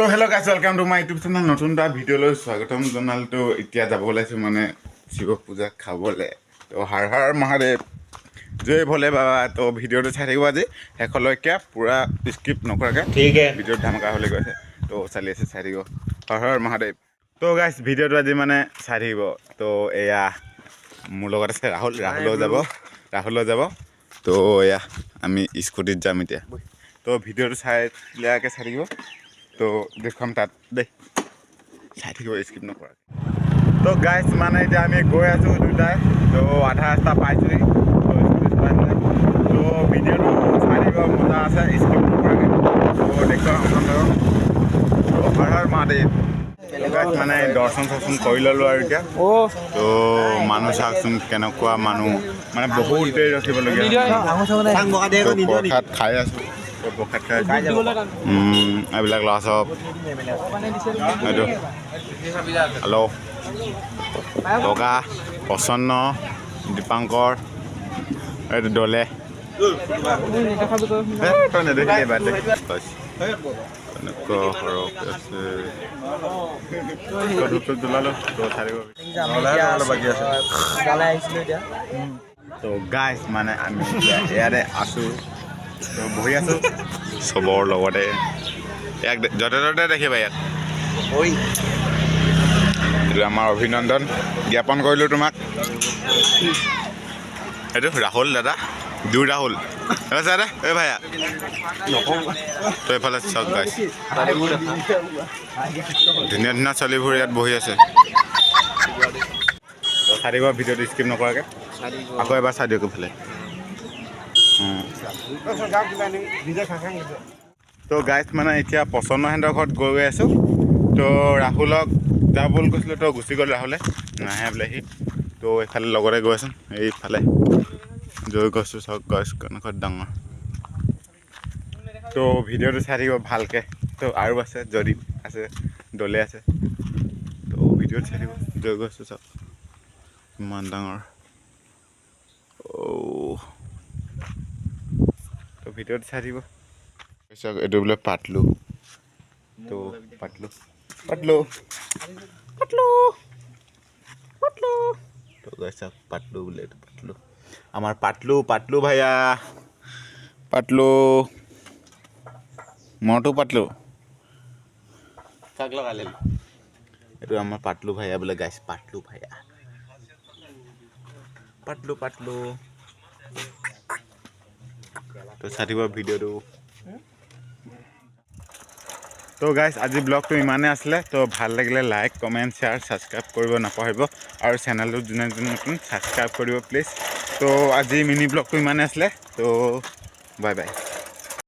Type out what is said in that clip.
তো hello guys, welcome to my YouTube channel. নতুন এটা ভিডিঅ'লৈ স্বাগতম জনালোঁ। তো এতিয়া যাব ওলাইছোঁ মানে শিৱ পূজা খাবলৈ। তো হৰ হৰ মহাদেৱ, জয় ভোলে বাবা। তো ভিডিঅ'টো চাই থাকিব আজি শেষলৈকে, পূৰা স্কিপ নকৰাকৈ। ঠিক। ভিডিঅ'ত ধামাকা হ'লে গৈছে, তো চালি আছে, চাই থাকিব। হৰ হৰ মহাদেৱ। তো গাইজ, ভিডিঅ'টো আজি মানে চাই থাকিব। তো এয়া মোৰ লগত আছে ৰাহুল, ৰাহুলেও যাব, ৰাহুলো যাব। তো এয়া আমি স্কুটিত যাম এতিয়া। তো ভিডিঅ'টো চাই ক্লিয়াৰকৈ চাই থাকিব। তো দেখুৱাম তাত দেই, চাই থাকিব স্কিপ নকৰাকৈ। তো গাইজ, মানে এতিয়া আমি গৈ আছোঁ দুটাই। তো আধা ৰাস্তা পাইছোঁহি। তো স্কুটি চলাই চলাই, তো ভিডিঅ'টো চাই থাকিব, মজা আছে, স্কিপ নকৰাকৈ। তো দেখুৱাম আপোনালোকক। তো হৰ হৰ মহাদেৱ। গাইজ, মানে দৰ্শন চৰ্শন কৰি ল'লোঁ আৰু এতিয়া। তো মানুহ চাওকচোন, কেনেকুৱা মানুহ, মানে বহুত দেৰি ৰখিবলগীয়া হৈছে। তো প্ৰসাদ খাই আছোঁ। তো প্ৰসাদ খাই এইবিলাক ল'ৰা চব, এইটো হেল্ল' বগা প্ৰসন্ন দীপাংকৰ, এইটো দলে। এ, তই নেদেখিলি, বাদ দে। এনেকুৱা সৰহকৈ আছে। তো ধূপ চুপ জ্বলালো। তো চাই থাকিব। জ্বালাই আহিছিলোঁ এতিয়া। তো গাইজ, মানে আমি এতিয়া ইয়াতে আছোঁ। তো বহি আছোঁ চবৰ লগতে। ইয়াক য'তে ত'তে দেখিবা ইয়াক। এইটো আমাৰ অভিনন্দন জ্ঞাপন কৰিলোঁ তোমাক। এইটো ৰাহুল দাদা, দুই ৰাহুল আছে দে। এই ভাইয়া, তো এইফালে চাওক গাইজ, ধুনীয়া ধুনীয়া ছোৱালীবোৰ ইয়াত বহি আছে। তো চাই দিব ভিডিঅ'টো স্কিপ নকৰাকৈ। আকৌ এবাৰ চাই দিয়ক এইফালে। তো গাইজ, মানে এতিয়া প্ৰসন্নহেঁতৰ ঘৰত গৈ গৈ আছোঁ। তো ৰাহুলক যাব বুলি কৈছিলোঁ, তো গুচি গ'ল ৰাহুলে, নাহে বোলে সি। তো এইফালে লগতে গৈ আছোঁ। এইফালে জয় গছটো চাওক গছ, কেনেকুৱা ডাঙৰ। তো ভিডিঅ'টো চাই থাকিব ভালকৈ। তো আৰু আছে, জয়দীপ আছে, দলে আছে। তো ভিডিঅ'টো চাই থাকিব। জয় গছটো চাওক, ইমান ডাঙৰ। অ' তো ভিডিঅ'টো চাই থাকিব। চাওক, এইটো বোলে পাতলো। তো পাতলো, পাতলো, পাতলো, পাতলো। তো গাইজ চাওক, পাতলো বোলে এইটো, পাতলো, আমাৰ পাতলো, পাতলো ভাইয়া, পাতলো, মৰটো পাতলো। কাক লগালে? এইটো আমাৰ পাতলো ভাইয়া বোলে গাইজ, পাতলো ভাইয়া, পাতলো, পাতলো। তো চাই থাকিব ভিডিঅ'টো। তো গাইজ, আজি ব্লগটো ইমানেই আছিলে। তো ভাল লাগিলে লাইক, কমেণ্ট, শ্বেয়াৰ, ছাবস্ক্ৰাইব কৰিব নাপাহৰিব আৰু চেনেলটো যোনে যোনে নতুন, ছাবস্ক্ৰাইব কৰিব প্লিজ। তো আজি মিনি ব্লগটো ইমানেই আছিলে। তো বাই বাই।